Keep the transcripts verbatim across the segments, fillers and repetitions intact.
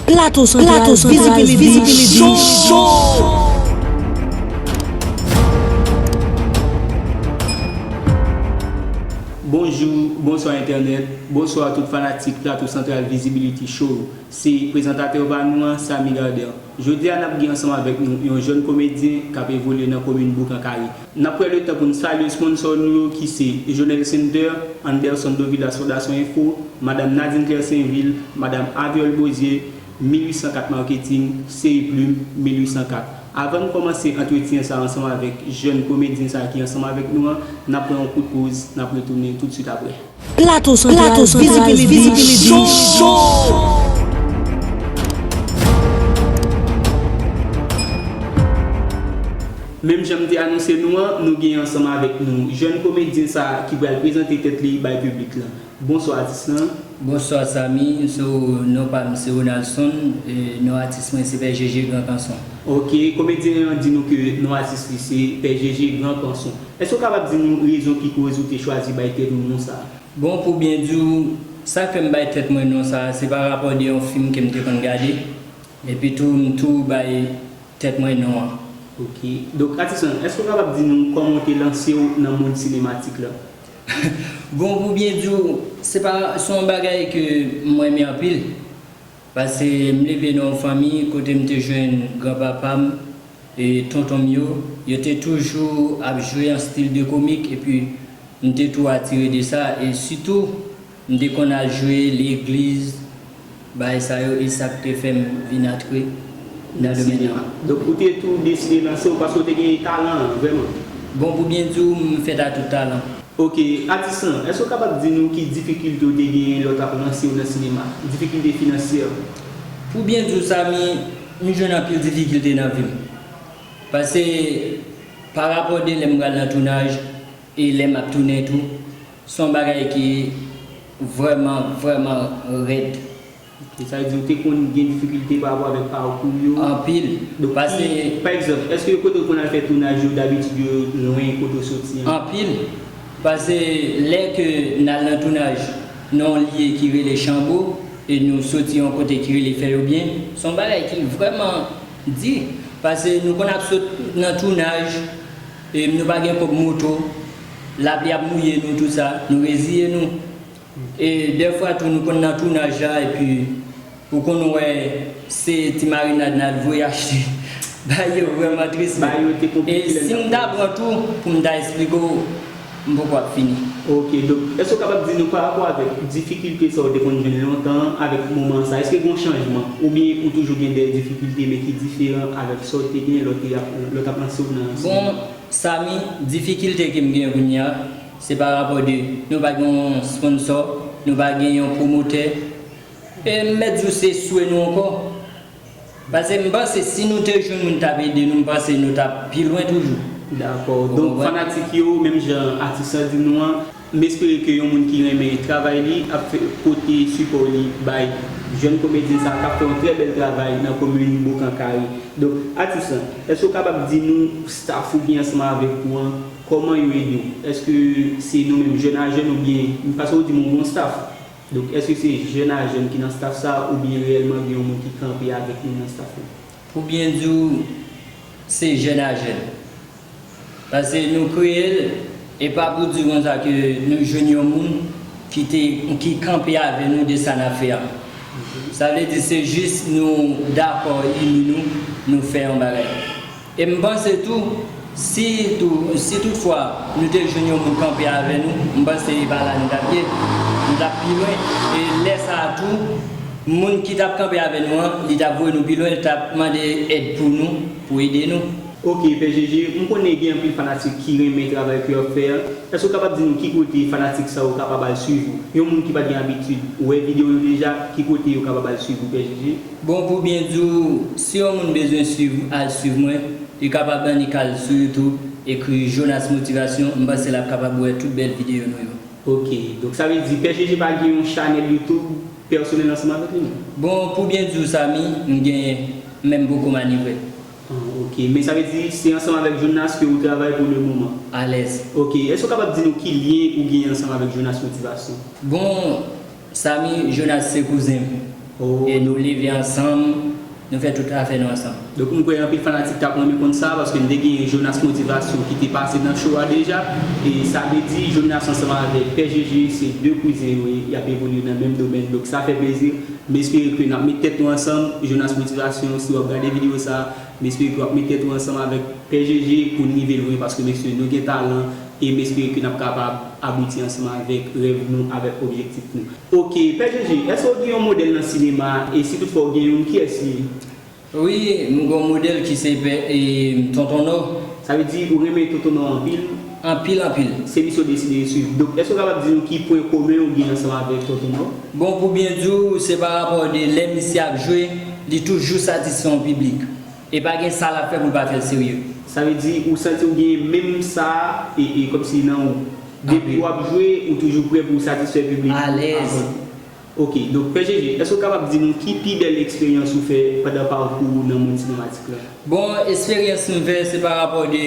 Plato Santral Vizibility Show. Bonjou, bonswa entènèt, bonswa tout fanatik Plato Santral Vizibility Show. Se prezantatè pa nou an, Samy Gardère. Jodi a n ap gen ansanm avèk nou yon jèn komedyen k ap evolye nan komin Boukan Kari. N ap pran letan pou n salye sponsò nou yo ki se Jonel Center, Anderson Dovilas Fondasyon Enfo, Madam Nadine Claire Sainvil, Madam Aviol Bozier, mil uit san kat Marketing, Seri Plim, mil uit san kat. Avan n kòmanse antretyen sa ansanm avèk jèn komedyen sa ki ansanm avèk nou an, n ap pran yon kout poz, n ap retounen toutswit apre. Plato Santral Vizibility Show. Menm jan m te anonse nou an, nou gen ansanm avèk nou jèn komedyen sa ki pral prezante tèt li bay piblik la. Bonswa atis lan. Bonswa Samy, so non pa m se Ronaldson, e non atis mwen se Pè Jeje Gran Kanson. Ok, komedyen an di nou ke non atis li se Pè Jeje Gran Kanson. Èske w kapab di nou rezon ki koz ou te chwazi bay tèt ou non sa a? Bon, pou byen di w, sa k fè m bay tèt mwen non sa a, se pa rapò de yon fim ke m te konn gade, epi tou m tou bay tèt mwen non an. Ok. Donk, atis lan, èske w kapab di nou kòman w te lanse w nan mond sinematik la? Bon, pou byen di w, se pa, se yon bagay ke mwen renmen anpil. Paske m leve nan yon fanmi kote m te jwenn granpapa m e tonton m yo, yo te toujou ap jwe an stil de komik, epi m te tou atire de sa, e sitou, m te konn al jwe legliz, bagay sa yo, e sa k te fè m vin antre nan domèn nan. Donk, ou te tou deside lanse w paske w te gen talan an, vrèman? Bon, pou byen di w, m fèt a tout talan. Ok, atis lan, èske w kapab di nou ki difikilte w te genyen lè w t ap lanse w nan sinema? Difikilte finansyè? Pou byen di w, Samy, m jwenn anpil difikilte nan vi m. Paske, pa rapò de lè m pral nan tounaj e lè m ap tounen tou, se yon bagay ki vrèman, vrèman rèd. Ok, sa vle di ou te konn gen difikilte pa rapò avèk pakou yo? Anpil. Donk, paske ki, pa egzanp, èske kote w konn al fè tounaj yo, dabitid yo lwen kote w soti an? Anpil. Paske lè ke n al nan tounaj nan yon lye ki rele Chanbo, e nou soti yon kote ki rele Fèyobyen, se yon bagay ki vrèman di. Paske nou konn ap sot nan tounaj, e nou pa gen kòb moto, lapli ap mouye nou, tou sa, nou reziye nou. E dèfwa tou nou konn nan tounaj la, epi ou konn wè se ti marinad n al voye achte. Bagay yo vrèman tris. Bagay yo te konplike. E si m ta pran tou pou m ta esplike w, m poko ap fini. Ok, donk, èske w kapab di nou pa rapò avèk difikilte sa w te konn jwenn lontan an avèk moman sa, èske gen yon chanjman? Oubyen ou toujou gen de difikilte, men ki diferan avèk sa w te gen lè w te ap, lè w t ap lanse w nan sinema? Bon, Samy, difikilte ke m gen kounye a, se pa rapò de nou pa gen yon sponsò, nou pa gen yon pwomotè. E m mèt di w se swe nou ankò. Paske m panse si nou te jwenn moun t ap ede nou, m panse nou t ap pi lwen toujou. Dakò. Donk, fanatik yo, menm jan atis la di nou an, m espere ke yon moun ki renmen travay li ap fè, pote sipò li bay jèn komedyen sa k ap fè yon trè bèl travay nan komin Boukan Kari. Donk, atis lan, èske w kapab di nou staff ou gen ansanm avèk ou an, kòman yo ede w? Èske se nou menm jèn a jèn oubyen, paske w di m ou gen yon staff. Donk, èske se jèn a jèn ki nan staff sa a, oubyen reyèlman gen yon moun ki kanpe avèk nou nan staff la? Pou byen di w, se jèn a jèn. Paske nou kreye l, e pa pou di konsa ke nou jwenn yon moun ki te, ki kanpe avè nou de sa n ap fè a. Sa vle di se jis nou dakò ini nou, nou fè yon bagay. E m panse tou, si tou, si toutfwa nou te jwenn yon moun kanpe avè nou, m panse e pa la nou t ap ye. Nou t ap pi lwen. E lè sa a tou, moun ki t ap kanpe avè nou an, li t ap voye nou pi lwen, li t ap mande èd pou nou, pou ede nou. Ok, Pè Jeje, m konnen gen anpil fanatik ki renmen travay ke w ap fè a. Èske w kapab di nou ki kote fanatik sa yo kapab al swiv ou? Yon moun ki pa t gen abitid wè videyo w yo deja, ki kote yo kapab al swiv ou, Pè Jeje? Bon, pou byen di w, si yon moun bezwen swiv, al swiv mwen, li kapab annik al sou YouTube, ekri Jonas Motivation, m panse l ap kapab wè tout bèl videyo nou yo. Ok, donk sa vle di Pè Jeje pa gen yon chanèl YouTube pèsonèl ansanm avèk li, non? Bon, pou byen di w, Samy, m genyen, men m poko manevre. Ah, ok, men sa vle di se ansanm avèk Jonas ke ou travay pou le moman? Alèz. Ok, èske w kapab di nou ki lyen ou genyen ansanm avèk Jonas Motivation? Bon, Samy, Jonas se kouzen m. Oh. E nou leve ansanm, nou fè tout afè nou ansanm. Donk, m kwè anpil fanatik t ap renmen konn sa, paske n te gen Jonas Motivasyon ki te pase nan show a deja. E sa vle di, Jonas ansanm avèk Pè Jeje, se de kouzen yo ye, y ap evolye nan menm domèn. Donk, sa fè plezi. M espere ke n ap met tèt nou ansanm. Jonas Motivasyon, si w ap gade videyo sa a, m espere ke w ap met tèt ou ansanm avèk Pè Jeje pou n rive lwen, paske, mesye, nou gen talan, e m espere ke n ap kapab abouti ansanm avèk rèv nou, avèk objektif nou. Oke, Pè Jeje, èske w gen yon modèl nan sinema, e si toutfwa w gen youn, kiyès li ye? Wi, m gen yon modèl ki se pè, e, Tonton Nò. Sa vle di ou renmen Tonton Nò anpil? Anpil, anpil. Se misye w deside swiv. Donk, èske w kapab di nou ki pwen komen w gen ansanm avèk Tonton Nò? Bon, pou byen di w, se pa rapò de lè misye ap jwe, li toujou satisfè yon piblik. E pa gen sa l ap fè pou l pa fè l serye. Sa vle di ou santi w gen menm sa, e, e kòmsi nan ou. Depi w ap jwe, ou toujou prè pou w satisfè piblik ou. Alèz. Oke, donk, Pè Jeje, èske w kapab di nou ki pi bèl eksperyans ou fè pandan pakou ou nan mond sinematik la? Bon, eksperyans m fè, se pa rapò de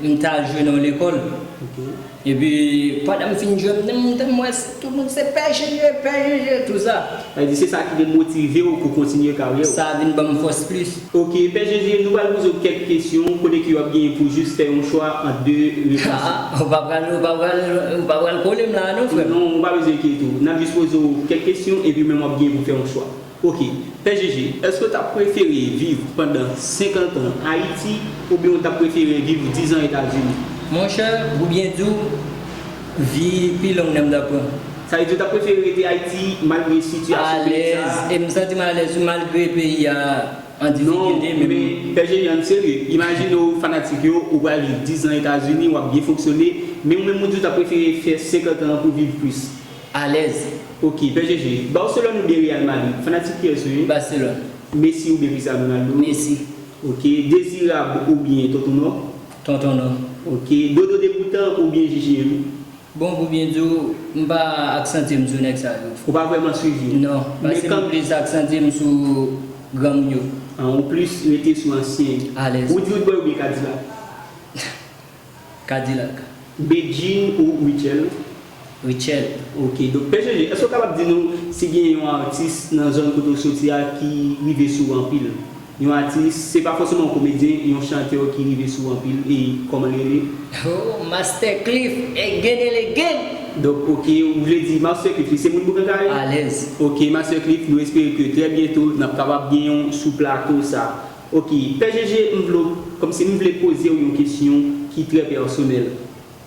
m t al jwe nan yon lekòl. Oke. Epi, pandan m fin jwe, m, m, m wè tout moun se Pè Jeje, Pè Jeje, tou sa. Sa vle di se sa ki te motive w pou kontinye karyè w? Sa vin ban m fòs plis. Oke, Pè Jeje, nou pral poze w kèk kesyon kote ke w ap genyen pou jis fè yon chwa ant de repons. Ah, ou pa pral, ou pa pral, ou pa pral kole m la non, frè m. Non, ou pa bezwen enkyete w. N ap jis poze w kèk kesyon epi menm w ap genyen pou fè yon chwa. Oke, Pè Jeje, èske w t ap prefere viv pandan senkant an Ayiti oubyen w t ap prefere viv diz an Etazini? Monchè, pou byen di w, vi pi long nan m t ap pran. Sa vle di w t ap prefere rete Ayiti malgre sitiyasyon peyi sa a? Alèz, e m santi m alèz wi, malgre peyi a an difikilte, men. Non, men Pè Jeje, ann serye. Imajine w, fanatik yo, ou pral viv diz an Etazini, w ap byen fonksyone, men ou menm ou di w t ap prefere fè senkant an pou viv plis. Alèz. Oke, Pè Jeje, Barcelone oubyen Real Madrid, fanatik kiyès ou ye? Barcelone. Messi oubyen Cristiano Ronaldo? Messi. Oke, Dezirab oubyen Tonton Nò? Tonton Nò. Oke, Dodo Degoutan oubyen J J M? Bon, pou byen di w, m pa aksantye m sou nèg sa yo. Ou pa vrèman swiv yo? Non, paske m plis aksantye m sou granmoun yo. Ah, ou plis rete sou ansyen. Alèz. Ou di Roodboy oubyen Kadilak? Kadilak. Bedjine ou Rutshelle? Rutshelle. Oke, donk, Pè Jeje, èske w kapab di nou si gen yon atis nan zòn kote w soti a ki rive sou ou anpil? Yon atis, se pa fòseman yon komedyen, yon chantè ki rive sou ou anpil, e kòman l rele? Oh, Master Cliff, again and again! Donk, oke, ou vle di Master Cliff, li se moun Boukan Kare? Alèz. Oke, Master Cliff, nou espere ke trè byento, n ap kapab gen yon sou plato sa. Oke, Pè Jeje, m vle w, kòmsi m vle poze w yon kesyon ki trè pèsonèl.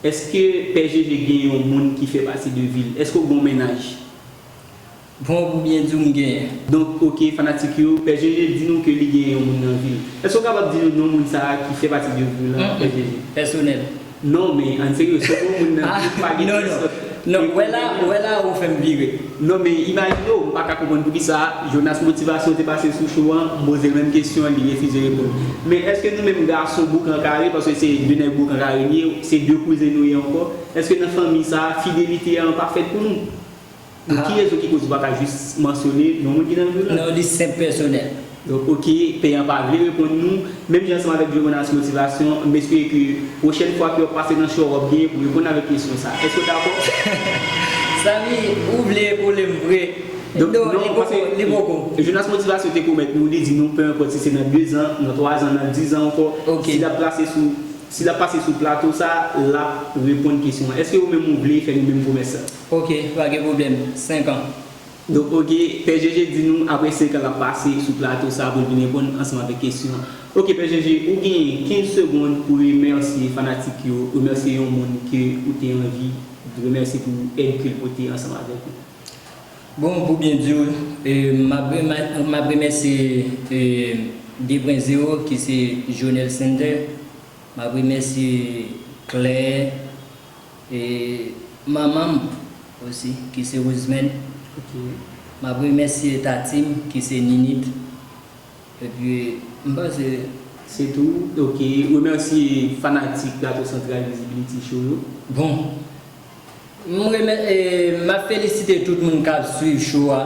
Èske Pè Jeje gen yon moun ki fè pati de vi l? Èske w gen yon mennaj? Bon, pou byen di w, m genyen. Donk, oke, fanatik yo, Pè Jeje di nou ke li gen yon moun nan vi l. Èske w kapab di nou non moun sa a ki fè pati de vi w lan, Pè Jeje? Pèsonèl. Non, men ann serye, si w gen yon moun nan vi w, pa gen non, non, non, wè la, wè la ou fè m vire. Non, men imajine w, m pa ka konprann poukisa Jonas Motivasyon te pase sou show an, m poze l menm kesyon an, li refize reponn. Men èske nou menm gason Boukan Kare, paske se de nèg Boukan Kare n ye, se de kouzen nou ye ankò, èske nan fanmi sa a, fidelite an pa fèt pou nou? Donk, ki rezon ki koz ou pa ka jis mansyone non moun ki nan vi w la? Non, li senp, pèsonèl. Donk, oke, pè an pa vle reponn nou. Menm jan ansanm avèk Jonas Motivasyon, m espere ke pwochèn fwa ke w ap pase nan show a, w ap genyen pou reponn avèk kesyon sa a. Èske w dakò? Samy, ou vle kole m vre? Donk, non, non, li poko, paske li poko. Jonas Motivasyon te pwomèt nou, li di nou, pe enpòt si se nan de zan, nan twa zan, nan diz an ankò, oke, si l ap pase sou, si l ap pase sou plato sa a, l ap reponn kesyon an. Èske ou menm ou vle fè nou menm pwomès sa? Oke, pa gen pwoblèm. Senk an. Donk, oke, Pè Jeje di nou, apre senk an, l ap pase sou plato sa a pou l vin reponn ansanm avèk kesyon an. Oke, Pè Jeje, ou gen kenz segonn pou remèsye fanatik yo, remèsye yon moun ke ou te anvi remèsye pou èd ke l pote ansanm avèk ou. Bon, pou byen di w, e, m ap remè-, m ap remèsye, e, de pwen zewo, ki se Jonel Center. M ap remèsye Claire, e, manman m osi, ki se Rosemène. Oke. M ap remèsye tati m, ki se Ninit. Epi, m panse se tou. Oke. Remèsye fanatik Plato Santral Visibility Show yo. Bon. M remè-, e, m ap felisite tout moun k ap swiv show a.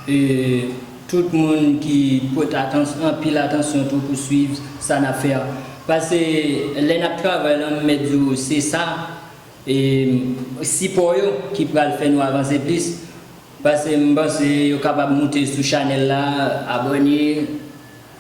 E, tout moun ki pote atans-, anpil atansyon tou pou swiv sa n ap fè a. Paske lè n ap travay la, m mèt di w, se sa, e, sipò yo ki pral fè nou avanse plis. Paske m panse yo kapab moute sou chanèl la, abòne,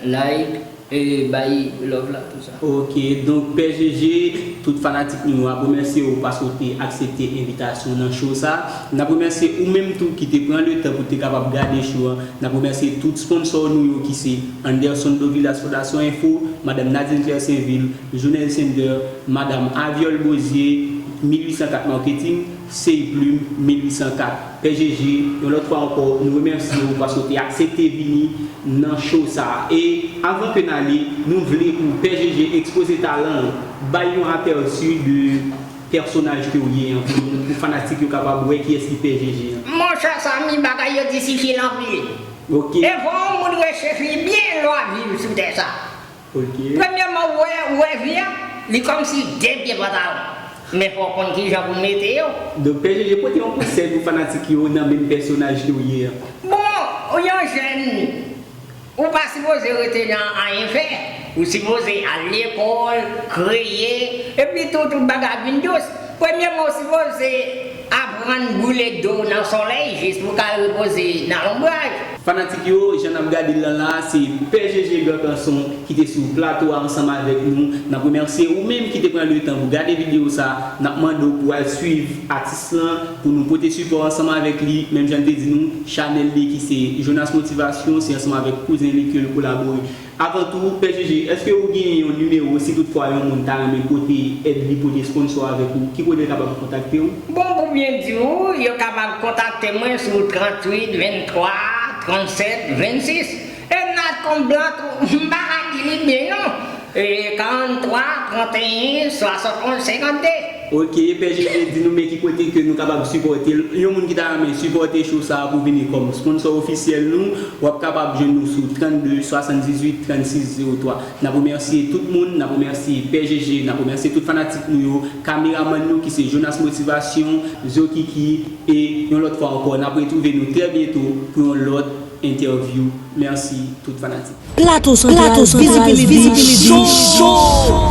like, e bay love la, tou sa. Ok, donk Pè Jeje, tout fanatik nou yo ap remèsye w paske w te aksepte envitasyon nan show sa. N ap remèsye ou menm tou ki te pran le tan pou te kapab gade show an. N ap remèsye tout sponsò nou yo ki se Anderson Dovilas Fondasyon Enfo, Madam Nadine Claire Sainvil, Jonel Sender, Madam Aviol Bozier, mil uit san kat Marketing, Sey Plim, mil uit san kat. Pè Jeje, yon lòt fwa ankò, nou remèsye w paske w te aksepte vini nan show sa a. E avan ke n ale, nou vle pou Pè Jeje ekspoze talan l, bay yon apèsi de pèsonaj ke w ye an, pou, pou fanatik yo kapab wè kiyès ki Pè Jeje an. Monchè Samy, bagay yo difisil anpil. Ok. E fò yon moun rechefli byen lè w ap viv sou tè sa. Ok. Premyèman, ou wè, ou wè vi a, li kòmsi de pye pantalon. Men fò w konn kijan pou w mete yo. Donk, Pè Jeje, pote yon konsèy pou fanatik yo nan menm pèsonaj ke w ye an. Bon, yon jèn, ou pa sipoze rete nan anyen fè. Ou sipoze al lekòl, kreye, epi tou, tout bagay vin dous. Premyèman, ou sipoze aprann boule do w nan solèy jis pou w ka repoze nan lonbraj. Fanatik yo, jan n ap gade l lan la, se Pè Jeje Gran Kanson ki te sou plato a ansanm avèk nou. N ap remèsye ou menm ki te pran le tan pou gade videyo sa. N ap mande w pou al swiv atis lan, pou nou pote sipò ansanm avèk li. Menm jan l te di nou, chanèl li ki se Jonas Motivation, se ansanm avèk kouzen li ke l kolabore. Avan tou, Pè Jeje, èske ou gen yon nimewo si toutfwa yon moun ta renmen pote èd li, pote sponsò avèk ou, ki kote l kapab kontakte w? Bon, pou byen di w, yo kapab kontakte mwen sou tranntuit venntwa trannsèt vennsis. E Natcom Blanc tou, m pa ka di li byen non. E, karanntwa tranteyen swasantonz senkantde. Ok, Pè Jeje, di nou men ki kote ke nou kapab sipòte l. Yon moun ki ta renmen sipòte show sa a pou vini kòm sponsò ofisyèl nou, w ap kapab jwenn nou sou trannde swasanndizuit trannsis zewo twa. N ap remèsye tout moun, n ap remèsye Pè Jeje, n ap remèsye tout fanatik nou yo, kameramann nou ki se Jonas Motivation, Zo Kiki, e yon lòt fwa ankò, n ap retwouve nou trè byento pou yon lòt entèvyou. Mèsi tout fanatik. Plato Santral, Plato Santral, Visibility Show.